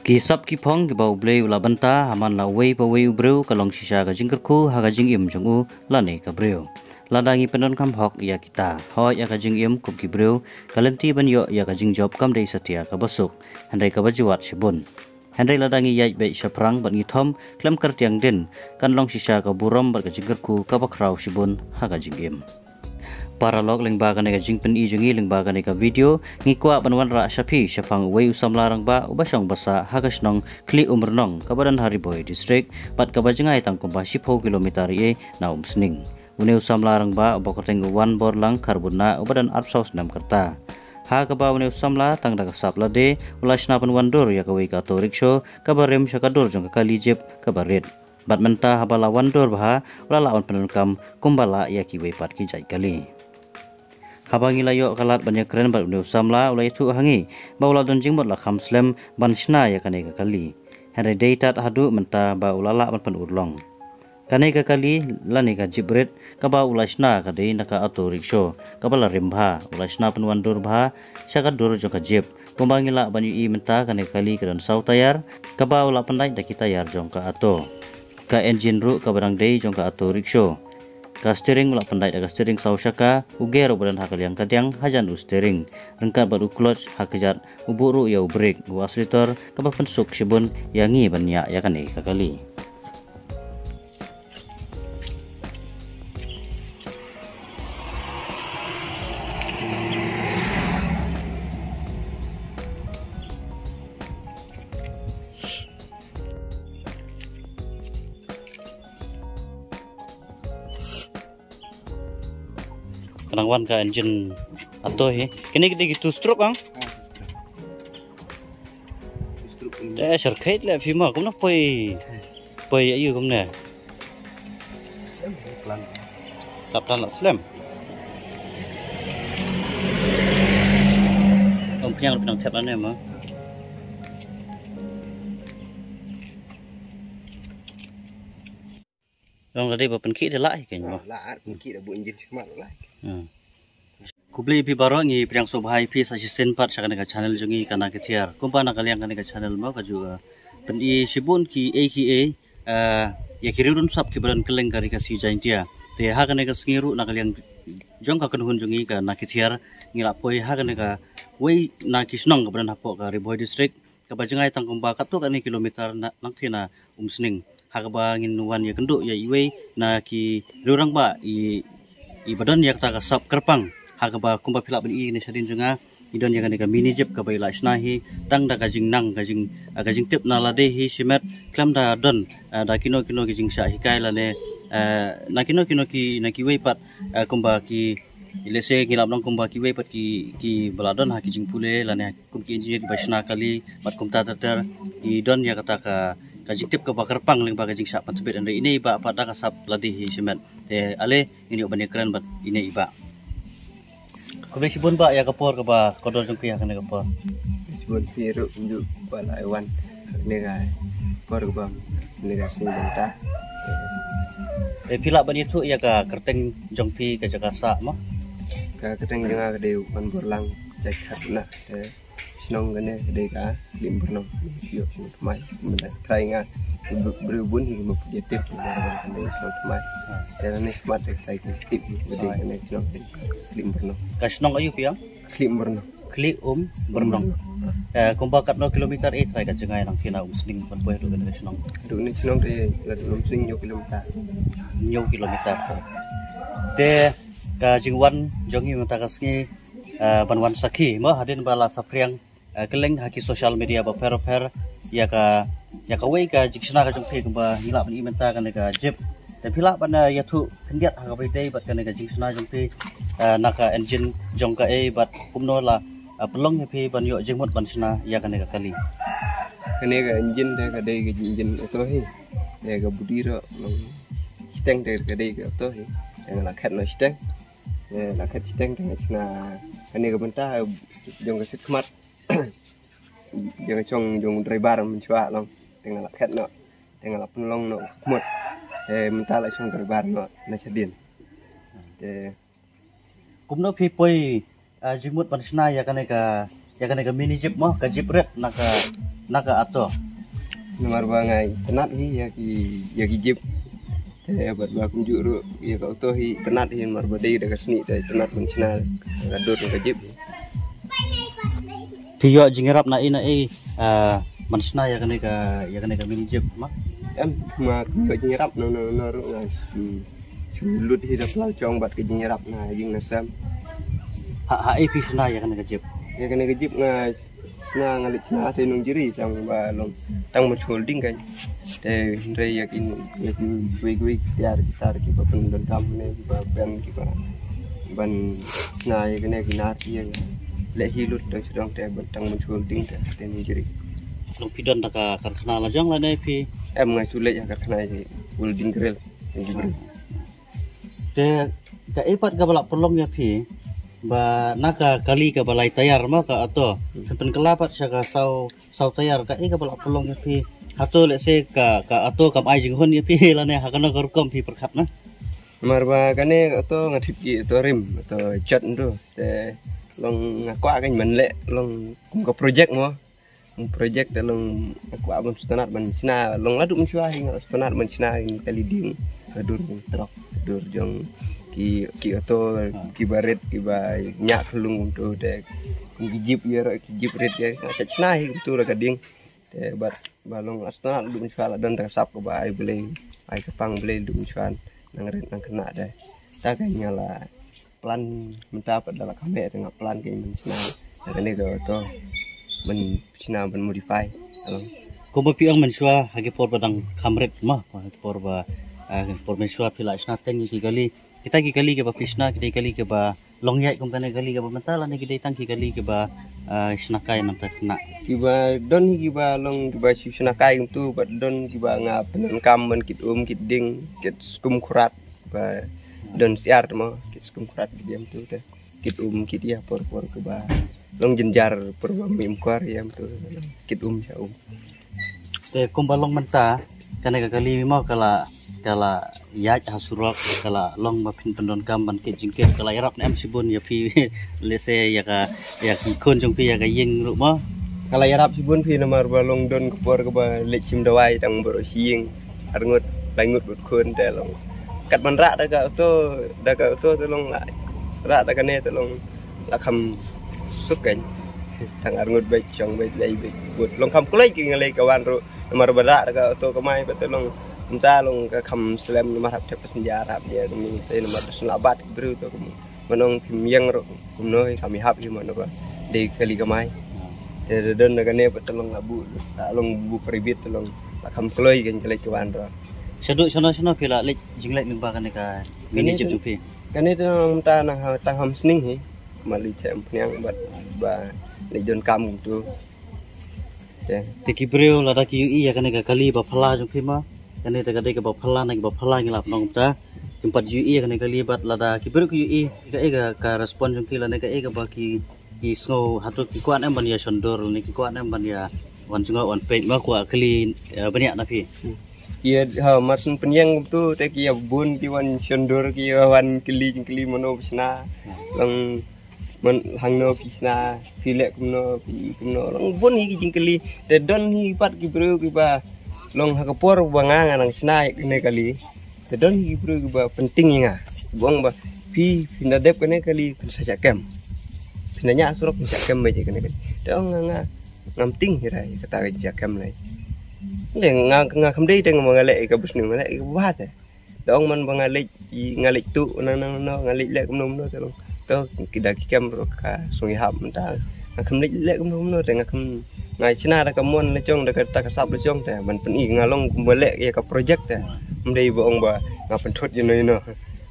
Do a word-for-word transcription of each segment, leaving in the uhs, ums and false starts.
Ki sap ki phong kiba U Blei u la bynta ha man la uwei pa uwei u briew ka long shisha ka jingkyrkhu ha ka jingim jong u lane ka briew. Lada ngi pyndonkam hok ïa kita, hooid, ïa ka jingim kum ki briew, ka lynti ban ïoh ïa ka jingjop kam dei satia kaba suk, hynrei kaba jwat shibun. Hynrei lada ngi ïaid beit shaphrang bad ngi thom khlem kyrtiang dien, kan long shisha ka burom bad ka jingkyrkhu kaba khraw shibun ha ka jingim. Paralok, lyngba kane ka jingpyni jong ngi lyngba kane ka video, ngi kwah ban wanrah sha phi shaphang uwei u samla rangbah uba shong basa ha ka shnong Khlieh Umrnong kaba don ha Ri Bhoi District bad kaba jngai tang kumba shiphew kilometer ïa na Umsning. Une u samla rangbah uba kyrteng u Wanborlang Kharbunna uba don arphew saw snem ka rta. Ha kaba une u samla tang da ka sap lade u la shna pynwandur ïa kawei ka auto rickshaw kaba rim sha ka dur jong ka kali jip kaba rit. Bad mynta haba la wandur bha, u la lah ban pyndonkam kumba lah ïa kiwei pat ki jait kali. Haba ngi la ïoh ka lad ban ïakren bad une u samla, u la ïathuh ha ngi ba u la don jingmut la kham slem ban shna ïa kane ka kali. Hynrei dei tad haduh mynta ba u la lah ban pynurlong. Kane ka kali lane ka jip rit kaba u la shna ka dei na ka auto rickshaw kaba la rim bha, u la shna pynwandur bha sha ka dur jong ka jip. Kumba ngi lah ban ïohi mynta, kane ka kali ka don saw tayar, kaba u la pyndait da ki tayar jong ka auto. Ka engine ruh kaba dang dei jong ka auto rickshaw. Ka steering u la pyndait da ka steering saw shaka, u gear uba don ha ka liang kadiang hajan u steering, ryngkat bad u clutch ha kjat, u buh ruh ïa u brake, u accelerator, kaba pynsuk shibun ïa ngi ban ñiah ïa kane ka kali. Ka nang wan ka engine auto hi. Kine ki dei ki two stroke ang? Te syrkhei leh phi ma kumno poi. Poi ïa kumne. Slap tan la slem. Ong phi nang thep ane ma. Long da dei ba pynkhih da lah hi kein mo. Lah ar pynkhih da bu engine sik mat lah. Hmm. Khublei phi baroh, ngi pdiang sngewbha ïa phi sa shisien pat sha kane ka channel jong ngi ka Na Ki Thiar. Kumba na ka liang kane ka channel mo ka ju, eh, pyni shibun ki ei ki ei, eh, ïa ki riew don sap kiba don kylleng ka Ri Khasi Jaiñtia. Te ha kane ka sngi ruh na ka liang jong ka kynhun jong ngi ka Na Ki Thiar ngi la poi ha kane kawei na ki shnong kaba don hapoh ka Ri Bhoi District. Kaba jngai tang kumba katto katne kilometer na, nangthie na Umsning. Ha kaba ngin wan ïakynduh ïa iwei na ki riew rangbah i, iba don ïa kata ka sap kyrpang. Ha kaba kumba phi lah ban i ne shadien jong nga, i don ïa kane ka mini jeep kaba i la shna hi tang da ka jingnang, ka jing, ah, ka jingtip na lade hi shimet khlem da don, ah, da kino kino ki jingshah hikai lane, ah, na kino kino ki, na kiwei pat, ah, kumba ki Let's say ngi lah ban ong kumba kiwei pat ki, kiba la don ha ki jingpule lane kum ki engineer kiba shna kali bad kumta ter ter ki don ïa kata ka, ka jingtip kaba kyrpang lyngba ka jingshah pyntbit, hynrei ine i bah pat da ka sap lade hi shimet. Te ale ngin ïoh ban ïakren bad ine i bah. Khublei shibun bah ïa ka por kaba kordor jong phi ha kane ka por. Shibun phi ruh kumjuh ba la wan ha kane ka por kaba, kane ka sngi mynta. Eh, phi lah ban ïathuh ïa ka kyrteng jong phi, ka jaka sah mo? Ka kyrteng jong nga ka dei Wanborlang Jaitkharbunna. Te shnong kane ka dei ka Khlieh Umrnong. Ïoh shnong thymmai. Mynta trai nga briew bun hi ki ma pdiang tip, kane shnong thymmai. Te lane smat te trai ki tip ka dei kane shnong Khlieh Umrnong. Ka shnong aïu phi ong? Khlieh Umrnong. Khlieh Umrnong. Eh, kumba katno kilometer eh trai ka jngai nangthie na Umsning ban poi haduh kane ka shnong? Haduh kane ka shnong te lada Umsning hynñiew kilometer. Hynñiew kilometer. Te ka jingwan jong ngi mynta ka sngi, eh, ban wan sakhi mo hadien ba la saphriang, eh, kylleng ha ki social media bapher bapher ïa ka, ïa kawei ka jingshna ka jong phi kumba ngi lah ban i mynta kane ka jeep. Te phi lah ban, eh, ïathuh khyndiat ha kaba ïadei bad kane ka jingshna jong phi, eh, na ka engine jong kaei bad kumno la, eh, pynlong ïa phi ban ïoh jingmut ban shna ïa kane ka kali? Kane ka engine te ka dei ka engine auto hi. Te ka body ruh long shiteng te ka dei ka auto hi. Te nga la khet noh shiteng. Te la khet shiteng te nga shna kane ka bynta jong ka sit khmat. Jong ka shong jong driver mynshuwa long. Te nga la khet noh. Te nga la pynlong noh khmut. Te mynta la shong driver noh na shadien. Te kumno phi poi, ah, jingmut ban shna ïa kane ka, Ïa kane ka mini jeep mo, ka jeep rit na ka, na ka auto. Namar ba nga itynnad hi ïa ki, ïa ki jeep. Te bad ba kumjuh ruh ïa ka auto hi itynnad hi, namar ba dei da ka snieh te itynnad ban shna ka dur ka jeep. Phi ïoh jingïarap na ei na ei, ah, ban shna ïa kane ka, ïa kane ka mini jeep mo? Em, ma kum ïoh jingïarap na na na ruh nga. Hmm. Shu lut hi da pynlong bad ka jingïarap na ïing na sem. Ha, ha ei phi shna ïa kane ka jeep? Ïa kane ka jeep nga shna, nga leit shna te nongjri tang ba long tang ba shu holding kan. Te hynrei ïa ki, ïa ki wei wei tiar ki tar kiba pyndonkam ne kiba pyn kiba ban shna ïa kane ki nar ki ïa leh hi lut tang sdang te ban tang ba shu holding te te nongjri. Long phi don da ka karkhana la jong lane phi? Em, nga shu leit ha karkhana hi welding grill. Te kaei pat kaba la pynlong ïa phi ba na ka kali kaba lai tayar mo ka auto, hmm, phin pynkylla pat sha ka saw, saw tayar, kaei kaba la pynlong ïa phi? Hato lehse ka, ka auto kam ai jinghun ïa phi lane ha kano ka rukom phi pyrkhat na? Namar ba kane ka auto nga thied ki auto rim, auto jot ndu. Te long nga kwah kan ban leh long kum ka project mo. Project te long nga kwah ban sngewtynnad ban shna, long la duk mynshuwa hi nga sngewtynnad ban shna ïa kali dieng, ka dur jong trok, ka dur jong ki, ki auto kiba rit kiba ñiah khyllung kumto te kum ki jeep ïa ro ki jeep rit ïa nga sa shna hi kumto la ka dieng. Te bad ba long la sngewtynnad duk mynshuwa la don da ka sap kaba ai Blei, ai ka pang Blei duk mynshuwa nang rit nang khynnah te. Ta ka nga la plan mynta pat da la kham heh te nga plan ka ban shna. Te kane ka auto ban shna ban modify. Kumba phi ong mynshuwa ha ki por ba dang kham rit mo, ha ki por ba, ah, ha ki por mynshuwa phi la shna teng ki kali. Kita ki kali kiba phi shna ki dei kali kiba long ïaid kum kane kali kaba mynta lane ki dei tang ki kali kiba, ah, shna kai namar ta khynnah? Kiba don hi kiba long kiba shu shna kai kumto bad don kiba nga pyndonkam ban kit um kit dieng kit skum khrat. Ba don syiar te mo, kit skum khrat ki dieng to te. Kit um kit ïa por por kaba long jynjar por ba mih mkwar ïa to. Kit um sha um. Te kumba long mynta kane ka kali mo ka la, ka la ïaid ha surok, ka la long ba phin pyndonkam ban kit jingkit, ka la ïarap ne em shibun ïa phi lehse ïa ka, ïa ki khun jong phi ïa ka ïing ruh mo? Ka la ïarap shibun phi namar ba long don ka por kaba leit shim dawai tang baroh shi ïing. Arngut, laingut bad khun te long. Kat ban rah da ka auto, da ka auto te long la. Rah da kane te long la kham suk kan. Tang arngut bad shong bad lai bad bud. Long kham kloi ki nga lei ka wan ruh. Namar ba rah da ka auto kamai ba te long. Mynta long ka kham slem namar hap te passenger hap ïa kami te namar ba sngewbha ki briew to kami. Mynta phim ïeng ruh kumno hi kam ïahap hi mynta ba dei kali kamai. Te don na kane pat te long la buh, la long buh private te long la kham kloi kan ka leit ka wan ruh. Shaduh shano shano phi la leit jingleit lyngba kane ka mini jeep jong phi? Kane te long mynta nang ha tang ha Umsning hi. Ma leit te Umphniang bad ba leit don kam kumto. Te ki briew lada ki ïohi ïa kane ka kali ba phylla jong phi ma, kane te ka dei kaba phylla ne kaba phylla ngi la pynong ta. Kim pat ïohi ïa kane ka kali bad lada ki briew ki ïohi, kaei ka, ka respond jong ki lane kaei kaba ki, ki sngew, hato ki kwah ne em ban ïa shon dur lane ki kwah ne em ban ïa wan jngoh wan peit ma kwah kali, eh, bniah na phi? Ïa ha mar shu pynïeng kumto te ki ïa bun ki wan shon dur ki ïa wan kylli jingkylli mano ba shna. Long man hangno phi shna, phi leh kumno, phi kumno, long bun hi ki jingkylli. Te don hi pat ki briew kiba long ha ka por ba nga nga nang shna ïa kane kali. Te don hi ki briew kiba pynting ïa nga. Ba ong ba phi, phin da dep kane kali phin sa shah kem. Phin da ñiah surok phin shah kem ba ïa kane kali. Te ong nga, nga ngam ting hi ra ïa kata ka jingshah kem lai. Le nga, nga kham dei te nga ma nga leh ïa ka business, nga leh ïa ka ba te. Da ong man ba nga leit, i nga leit tuh na na na nga leit leh kumno kumno te long. To ki da ki kem ruh ka sngewhap mynta. Nga kham leit leh kumno kumno te nga kham, nga shna da ka mon la jong, da kata ka sap la jong te ban pyni nga long kumba leh ïa ka project te. Ym dei ba ong ba nga pynthut ïa no ïa no.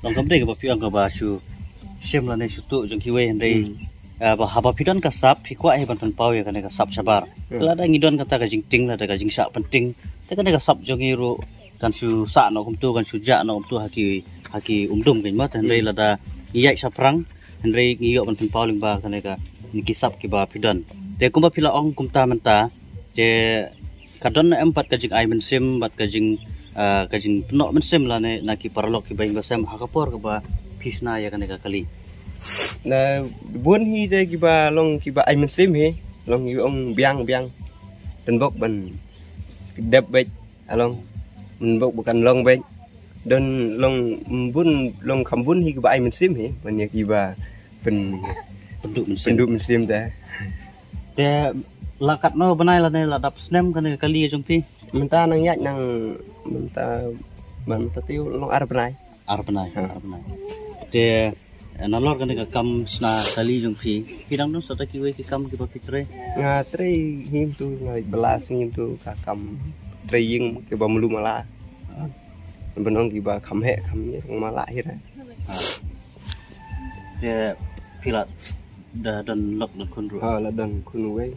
Long kam dei kaba phi ong kaba shu shim lane shu tuh jong kiwei hynrei, hmm, ah, ba haba phi don ka sap phi kwah hi ban pynpaw ïa kane ka sap shabar. Hmm. Lada ngi don kata ka jingting lada ka jingshah pynting te kane ka sap jong ngi ruh kan shu sah noh kumto, kan shu jah noh kumto ha ki, ha ki umdum kein mo, te hynrei, hmm, lada ngi ïaid shaphrang hynrei ngi ïoh ban pynpaw lyngba kane ka, kine ki sap kiba phi don. Te kumba phi la ong kumta mynta te ka don ne em pat ka jingai mynsiem bad ka jing, ah, ka jingpynnoh mynsiem lane na ki paralok kiba ïing ba sem ha ka por kaba phi shna ïa kane ka kali? Na bun hi de kiba long kiba ai mynsiem hi, long kiba ong biang biang. Don bok ban dep bek, along. Don bok ba kan long bek. Don long bun, long kham bun hi kiba ai mynsiem hi ban ïa kiba pyn, pynduh mynsiem, pynduh mynsiem te. Te la katno bnai lane la dap snem kane ka kali ka jong phi? Mynta nang ïaid nang mynta, mynta te long ar bnai. Ar bnai, ha, ar bnai. Te, eh, nalor kane ka kam shna kali jong phi, phi dang don sa da kiwei ki kam kiba phi trei? Nga trei him tu, nga bala sngim tu ka kam trei ïing kiba mlu mala. Ban ong kiba kham heh kham ïa mala hi ra. Ha. Te phi la da don lok don khun ruh? Ha, la don khun wei.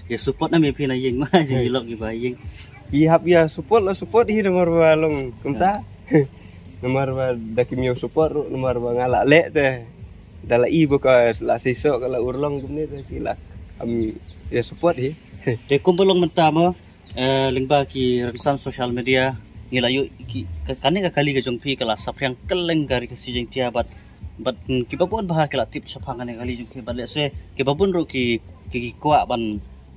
Ïa support na me phi na ïing ma, ïa lok kiba ïing. Ki hap ïa support la support hi namar ba long kumta. Namar ba da kim ïa support ruh, namar ba nga la leh te. Da la i ba ka la seisoh ka la urlong kumne te ki la am ïa support hi. Te kumba long mynta mo, eh, lyngba ki rynsan social media ngi la ïoh ki, ka, kane ka kali ka jong phi ka la saphriang kylleng ka ri Khasi Jaiñtia bad, bad, mm, kiba bun bha ki la tip shaphang kane ka kali jong phi bad lehse kiba bun ruh ki, ki, ki kwah ban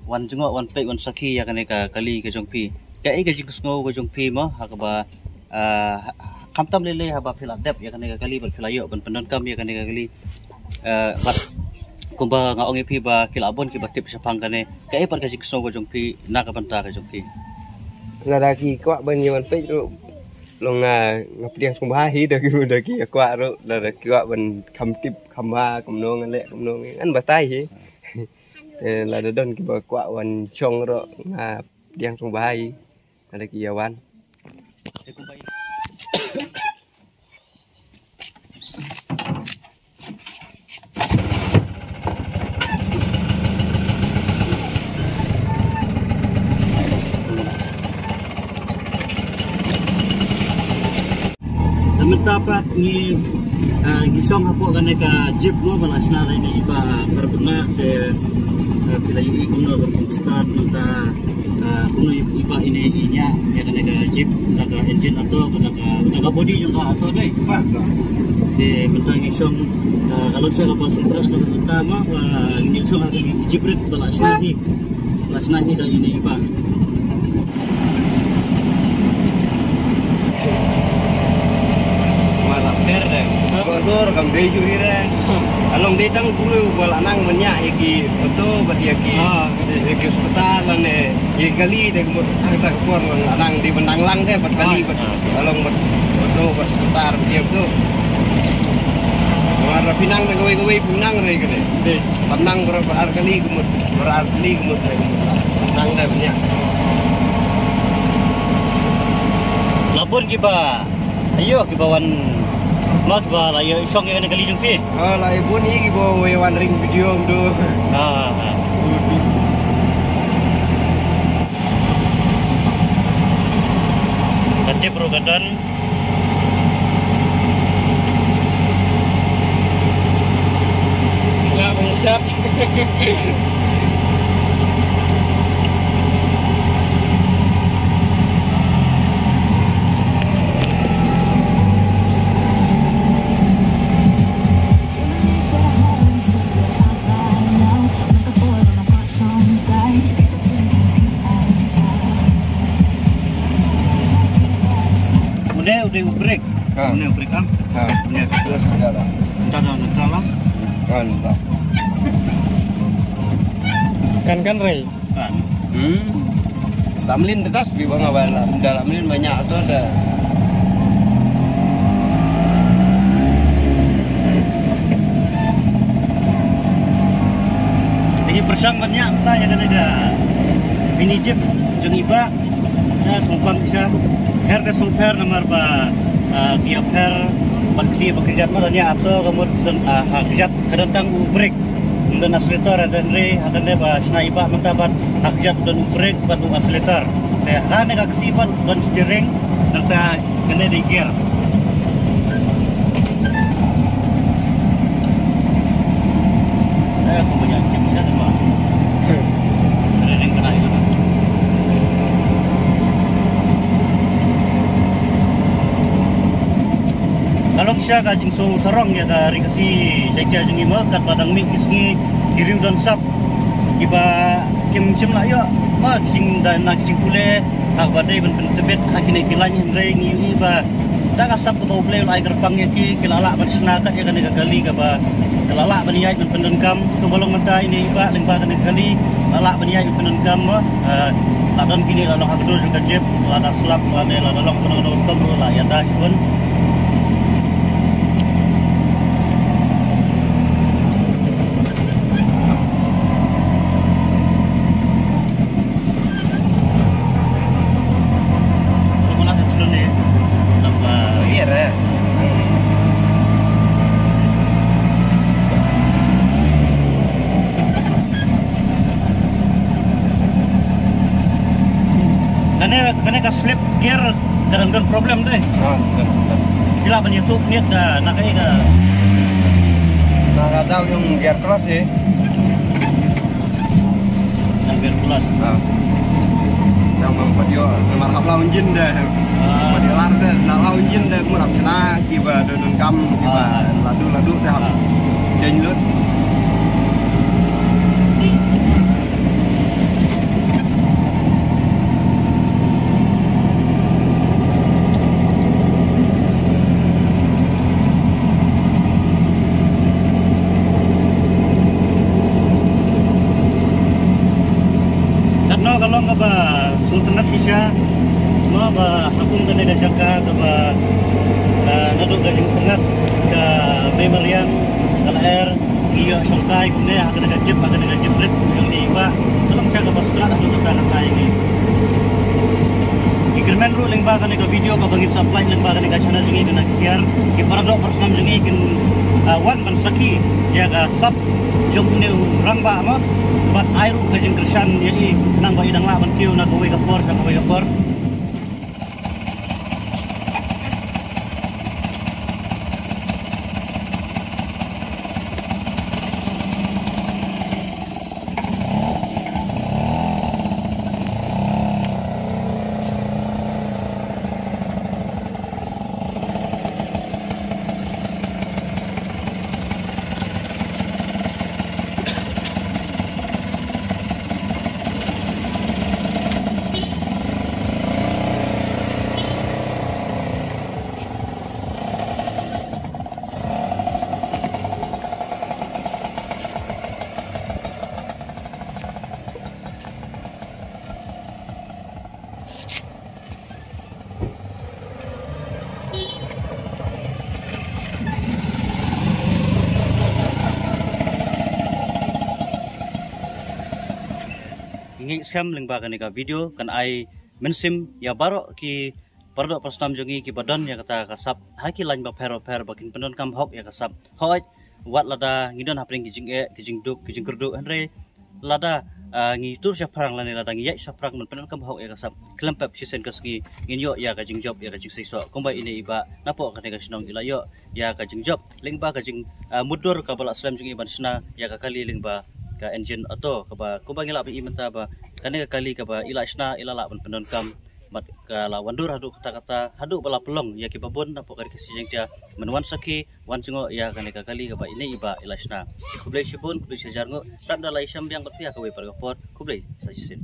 wan jngoh, wan peit, wan sakhi ïa kane ka kali ka jong phi. Kaei ka jingsngew ka jong phi mo ha kaba, ah, ha, ha, khamtam lei lei haba phi la dep ïa kane ka kali bad phi la ïoh ban pyndonkam ïa kane ka kali. Eh, bad kumba nga ong ïa phi ba ki la bun kiba tip shaphang kane, kaei pat ka jingsngew ka jong phi na ka bynta ka jong phi? Lada ki kwah ban ïa wan peit ruh long, ah, nga pdiang sngewbha hi da ki, da ki kwah ruh, lada ki kwah ban kham tip kham bha kumno ngan leh kumno ngan batai hi. Te lada don kiba kwah wan shong ruh nga pdiang sngewbha hi. Lada ki ïa wan. Te mynta pat ngi, ah, ngi shong hapoh kane ka jeep mo ba la shna da ine i Bah Karbynah te, ah, phi la ïohi kumno ba kum start mynta, ah, kumno i, i Bah ine i ñiah ïa kane ka jeep da ka engine auto, da ka, da ka body jong ka auto dei. Te mynta ngi shong, ah, ka long sha kaba sngewthuh mynta mo, ah, ngi shong ha ka jeep rit ba la shna hi. La shna hi da ine i Bah. Mala per de. Ko dor kam dei juri de. Along dei tang puru ba la nang menya ïa ki auto bad ïa ki, ah, ïa ki hospital lane ïa ki kali de ko tang tang por la nang dei ban nang lang de bad kali bad, ah, along bad auto bad hospital ïa tu. Mar la pynang de kawei kawei pynang re kane. Dei. Pynang ber ar kali kumut, ber ar kali kumut, nang da bniah. La bun kiba, ayo kiba wan, ma kiba la ïoh shong ïa kane kali jong phi. Ah, la bun hi kiba wan ring video tu. Ah, ah. Ka tip ruh ka don. Nga ong sat. Une u dei u brake. Ha. Une u brake am. Ha. Une u brake. Terus, ya, dah. Entah dah, entah lah. Kan, dah. Kan, kan, Ray? Kan. Hmm. Lamlin tetas bi bang awan lah. Dah lamlin banyak tu dah. Lagi persang banyak, entah ya kan ada. Mini jeep, jong iba. Ïa, sngewbha pisa. Her ka sngewpher namar ba, ah, ki ïapher bad kti ba kjat ma, ïa, ato ka mut, ah, ha kjat ka don tang u brake. Don accelerator, don re, ha kane ba shna iba mynta bad ha kjat don u brake bad u accelerator. Te ha kane ka kti bad don steering, nangta kane dei gear. Eh, aku banyak jeep siapa? Ada yang kena itu. Ka long shisha ka jingsngew sarong ïa ka Ri Khasi Jaiñtia jong ngi mo, katba dang mih ki sngi ki riew don sap kiba kim shym la ïoh mo ki jing da na ki jingpule ha kaba dei ban pyntbit ha kine ki lain, hynrei ngi ïohi ba da ka sap kaba U Blei u la ai kyrpang ïa ki, ki la lah ban shna kat ïa kane ka kali kaba ki la lah ban ïaid ban pyndonkam. Kumba long mynta ine i bah lyngba kane ka kali la lah ban ïaid ban pyndonkam mo. Ah, la don kine la long ha ka dur jong ka jip, la da slap, la ne la da long kano kano ka rukom ruh la ïada shibun. Kane, kane ka slip gear ka dang don problem dei. Ah, betul, betul. Ki lah ban ïathuh khyndiat da na kaei ka. Na ka daw jong gear clutch eh. Jong gear clutch. Ah. Jong bang pat ïoh namar hap law engine dei. Ah. Pat ïoh lar dei, na law engine dei, kumno hap shna kiba don kam kiba ladu ladu dei hap. Change lut. Katno ka long kaba sngewtynnat shisha mo ba ha kum kane ka jaka kaba, ah, naduh ka jingpyngngad ka mei mariang ka lyer. Ngi ïoh shongkai kumne ha kane ka jip, ha kane ka jip rit jong ngi ba ka long shisha kaba sngewtynnat haduh katta katta ïa ngi. Ngi kyrmen ruh lyngba kane ka video kaba ngin sa plie lyngba kane ka channel jong ngi kane ka khiar, ki paradoh parasnam jong ngi kin, ah, wan ban sakhi ïa ka sap jong une u rangbah mo, bad ai ruh ka jingkyrshan ïa i khnang ba i dang lah ban kiew na kawei ka por sha kawei ka por. Ngi ngeit skhem lyngba kane ka video kan ai mynsiem ïa baroh ki paradoh parasnam jong ngi kiba don ïa kata ka sap ha ki lain bapher bapher ba kin pyndonkam hok ïa ka sap. Hooid, wat lada ngi don hapdeng ki jingeh, ki jingduk, ki jingkyrduh, hynrei lada, ah, ngi tur shaphrang lane lada ngi ïaid shaphrang ban pyndonkam hok ïa ka sap, khlem pep shisien ka sngi ngin ïoh ïa ka jingjop, ïa ka jingseisoh. Kumba ine i bah napoh kane ka shnong i la ïoh ïa ka jingjop lyngba ka jing, ah, mutdur kaba la slem jong i ban shna ïa ka kali lyngba ka engine auto, kaba kumba ngi lah ban i mynta ba kane ka kali kaba i la shna i la lah ban pyndonkam. Bad ka la wan dur haduh katta katta, haduh ba la pynlong ïa kiba bun napoh ka Ri Khasi Jaiñtia ban wan sakhi, wan jngoh ïa kane ka kali kaba ine i bah i la shna. Khublei shibun, khublei shihajar nguh, tang da la ïashem biang bad phi ha kawei pat ka por, khublei sa shisien.